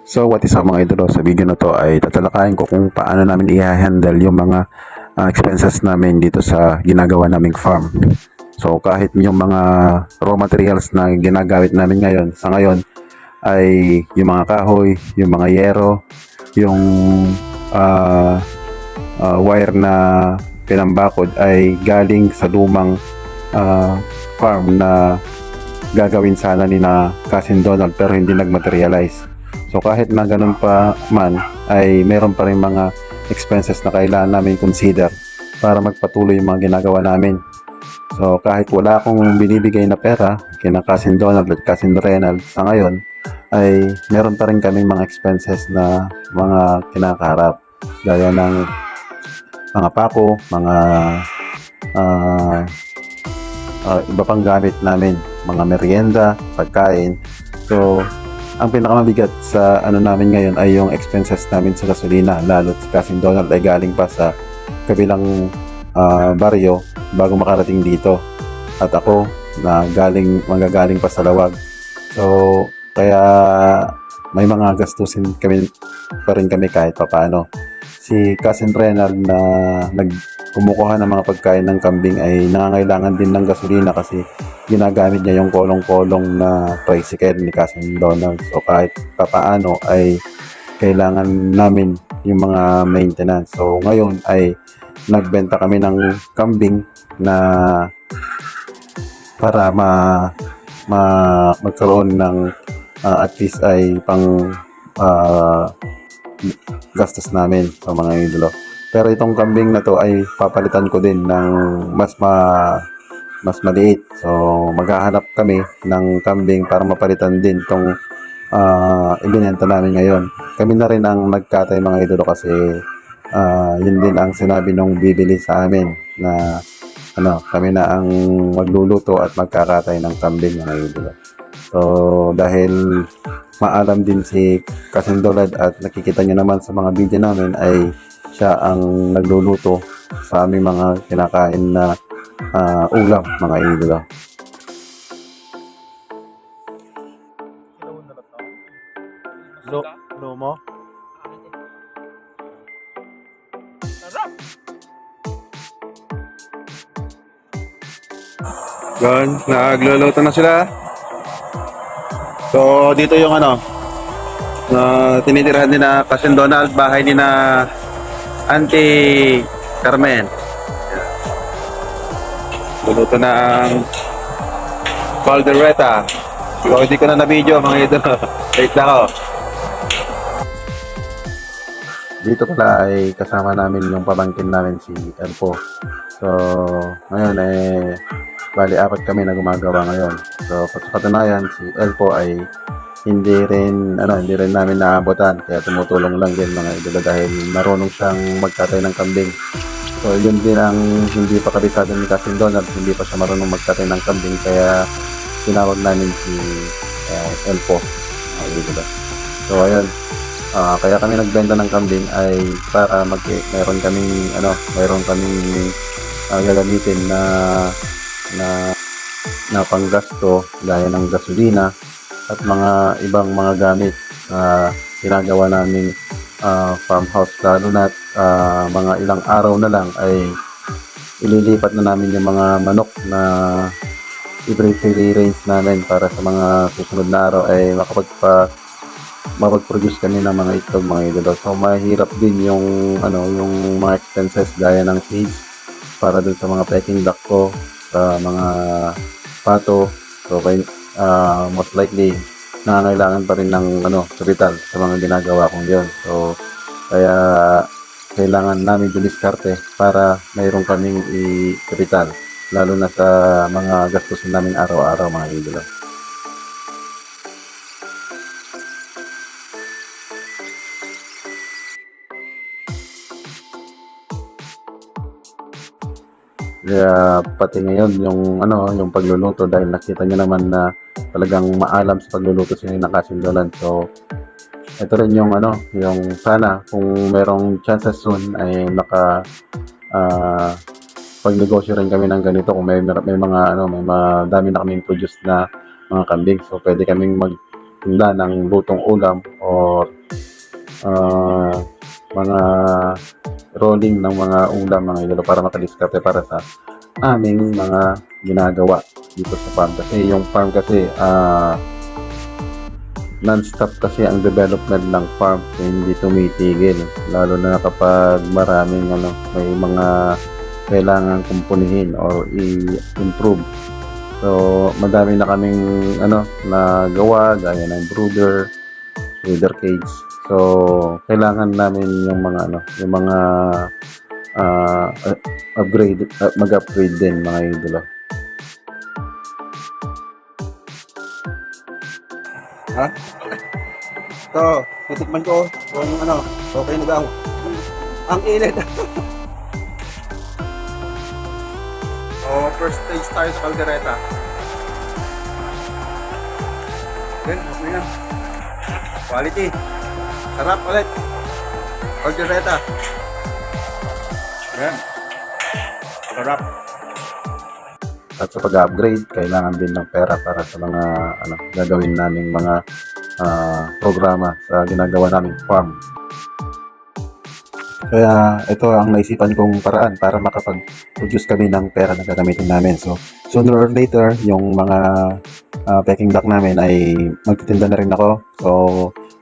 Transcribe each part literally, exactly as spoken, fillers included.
So what is up, mga idolo? Sa video na 'to ay tatalakayin ko kung paano namin iha-handle yung mga, ah, expenses namin dito sa ginagawa naming farm. So kahit yung mga raw materials na ginagamit namin ngayon, sa ngayon, ay yung mga kahoy, yung mga yero, yung, ah, ah, wire na pinambakod ay galing sa lumang, ah, farm na gagawin sana ni na Cousin Donald pero hindi nag-materialize. So kahit na ganun pa man ay meron pa rin mga expenses na kailangan namin consider para magpatuloy yung mga ginagawa namin. So kahit wala akong binibigay na pera kina Cousin Donald at Cousin Renald sa ngayon, ay meron pa rin kaming mga expenses na mga kinakaharap, gaya ng mga pako, mga, ah, ah, iba pang gamit namin, mga merienda, pagkain. So ang pinakamabigat sa ano namin ngayon ay yung expenses namin sa gasolina, lalo't si Cousin Donald ay galing pa sa kabilang, ah, baryo bago makarating dito. At ako na galing, manggagaling pa sa Laoag. So kaya may mga gastusin kami pa rin kami kahit papaano. Si Cousin Renald na nag-, kumukuha ng mga pagkain ng kambing ay nangangailangan din ng gasolina kasi ginagamit niya yung kolong-kolong na tricycle ni Cousin Donald. So kahit papaano ay kailangan namin yung mga maintenance. So ngayon ay nagbenta kami ng kambing na para ma-, ma-, magkaroon ng, ah, at least ay pang, ah, gastos namin sa mga idolo. Pero itong kambing na 'to ay papalitan ko din ng mas ma-, mas maliit. So maghahanap kami ng kambing para mapalitan din 'tong, ah, ibinenta namin ngayon. Kami na rin ang nagkatay, mga idolo, kasi, ah, yun din ang sinabi nung bibili sa amin na, ano, kami na ang magluluto at magkakatay ng kambing, mga idolo. So dahil maalam din si Cousin Donald at nakikita niyo naman sa mga video namin ay siya ang nagluluto sa aming mga kinakain na, ah, ulam, mga idolo. Lo-, lomo? Yun, nagluluto na sila. So dito yung, ano, na tinitirhan ni na Cousin Donald, bahay ni na Auntie Carmen. Luluto na ang caldereta. So hindi ko na na-video, mga idol. Late na ako. Dito pala ay kasama namin yung pamangkin namin, si Elpo. So ngayon, eh, bali apat kami na gumagawa ngayon. So sa katunayan, si Elpo ay hindi rin, ano, hindi rin namin naabutan, kaya tumutulong lang din, mga idolo, dahil marunong siyang magkatay ng kambing. So yun din ang hindi pa kabisado ni Cousin Donald, hindi pa siya marunong magkatay ng kambing, kaya tinawag namin si, eh, Elpo, mga idolo. So ayun, ah, kaya kami nagbenta ng kambing ay para mag-, meron kaming, ano, meron kaming, ah, gagamitin na, na, na panggasto, gaya ng gasolina at mga ibang mga gamit na ginagawa naming, ah, farmhouse, lalo na, ah, mga ilang araw na lang ay ililipat na namin yung mga manok na i-free range namin para sa mga susunod na araw ay makapagpa-, makapag-produce kami ng mga itlog, mga idolo. So mahirap din yung, ano, yung mga expenses gaya ng feeds para dun sa mga peking duck ko, sa mga pato. So kay-, ah, most likely nangangailangan pa rin ng, ano, kapital sa mga ginagawa kong yun. So kaya kailangan namin dumiskarte para mayroon kaming ikapital, lalo na sa mga gastusin namin araw-araw, mga idolo. Kaya pati ngayon yung, ano, yung pagluluto, dahil nakita niyo naman na talagang maalam sa pagluluto si Nakasindolan. So ito rin yung, ano, yung sana kung merong chances soon ay maka, ah, pagnegosyo rin kami ng ganito kung may, may mga, ano, may mga dami na kaming produce na mga kambing. So pwede kaming mag handa ng lutong ulam or, ah, mga rolling ng mga ulam, mga idolo, para makadiskarte para sa aming mga ginagawa dito sa farm. Kasi yung farm kasi, ah, non-stop kasi ang development ng farm, so hindi tumitigil. Lalo na kapag maraming, ano, may mga kailangan kumpunihin or i-improve. So, madami na kaming, ano, nagawa, gaya ng brooder, feeder cage. So, kailangan namin yung mga, ano, yung mga, ah, uh, upgrade, uh, mag-upgrade din, mga idolo. Ha? Ito, titikman ko kung ano, okay na daw. Ang init. Oh, first stage tayo sa kaldereta. Yan, okay na. Quality. Sarap ulit. Kaldereta. Yan. Sarap. At sa pag-upgrade, kailangan din ng pera para sa mga, ano, gagawin naming mga, ah, programa sa ginagawa naming farm. Kaya ito ang naisipan kong paraan para makapag-produce kami ng pera na gagamitin namin. So, sooner or later, yung mga, ah, peking duck namin ay magtitinda na rin ako. So,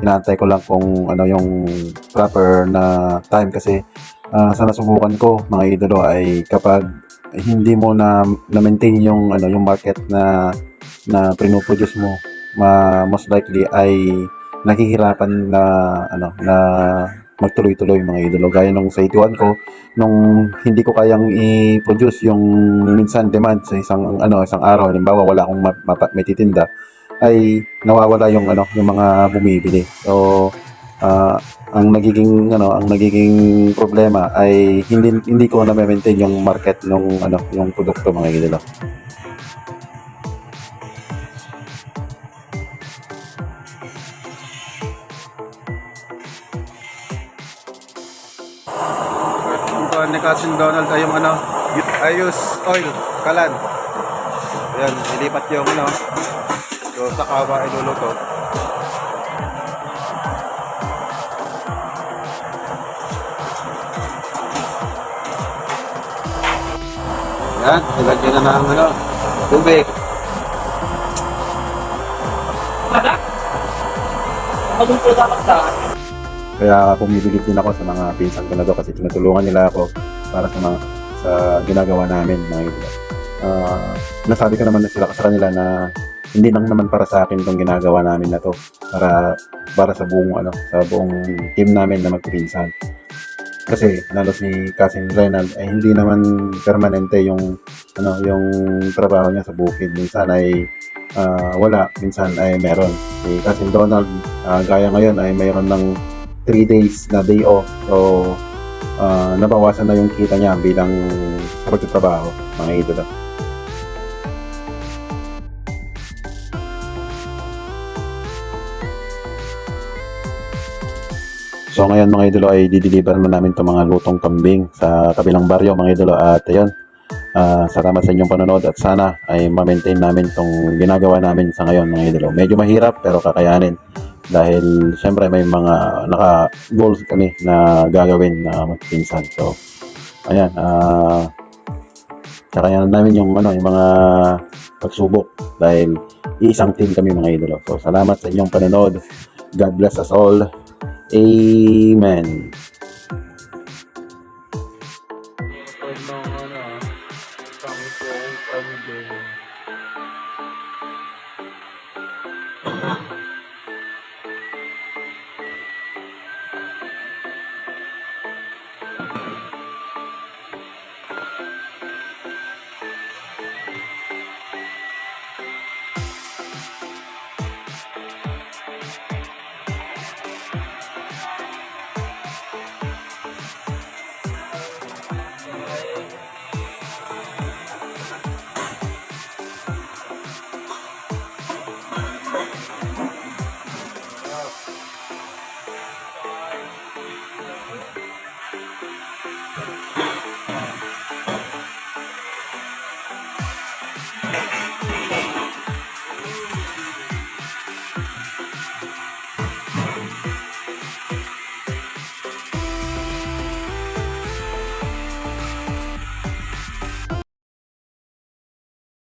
inaantay ko lang kung ano yung proper na time kasi, ah, sa nasubukan ko, mga idolo, ay kapag hindi mo na, na-maintain yung, ano, yung market na, na pinoproduce mo, ma-, most likely ay nahihirapan na, ano, na magtuloy-tuloy, mga idolo. Gaya nung sa ituan ko, nung hindi ko kayang i-produce yung minsan demand sa isang, ano, isang araw, halimbawa, wala akong ma-, mapa-, maititinda, ay nawawala yung, ano, yung mga bumibili. So, ah, ang nagiging, ano, ang nagiging problema ay hindi, hindi ko na-maintain yung market nung, ano, yung produkto, mga idolo. Ang kuwan ni Cousin Donald ay yung ano, ay used oil, kalan. Ayan, ilipat yung ano. So, sa kawa iluluto. Yan, ilagyan na ng ano, tubig. Kaya pumipilit din ako sa mga pinsan ko na to kasi tinutulungan nila ako para sa mga, sa ginagawa namin, mga idol. Ah, nasabi ko naman na sila, sa kanila na hindi lang naman para sa akin 'tong ginagawa namin na 'to, para, para sa buong, ano, sa buong team namin na magpipinsan. Kasi lalo si Cousin Renald, eh, hindi naman permanente yung, ano, yung trabaho niya sa bukid. Minsan ay, ah, wala, minsan ay meron. Si Cousin Donald, ah, gaya ngayon ay mayroon ng three days na day off. So, ah, nabawasan na yung kita niya bilang sa pagtatrabaho, mga idolo. So ngayon, mga idolo, ay dideliver na namin 'tong mga lutong kambing sa kabilang baryo, mga idolo. At ayun, ah, salamat sa inyong panonood at sana ay ma-maintain namin 'tong ginagawa namin sa ngayon, mga idolo. Medyo mahirap pero kakayanin dahil siyempre may mga naka-goals kami na gagawin na magpinsan. So, ayan, ah, kakayanan namin yung, ano, yung mga pagsubok dahil iisang team kami, mga idolo. So, salamat sa inyong panonood. God bless us all. Amen.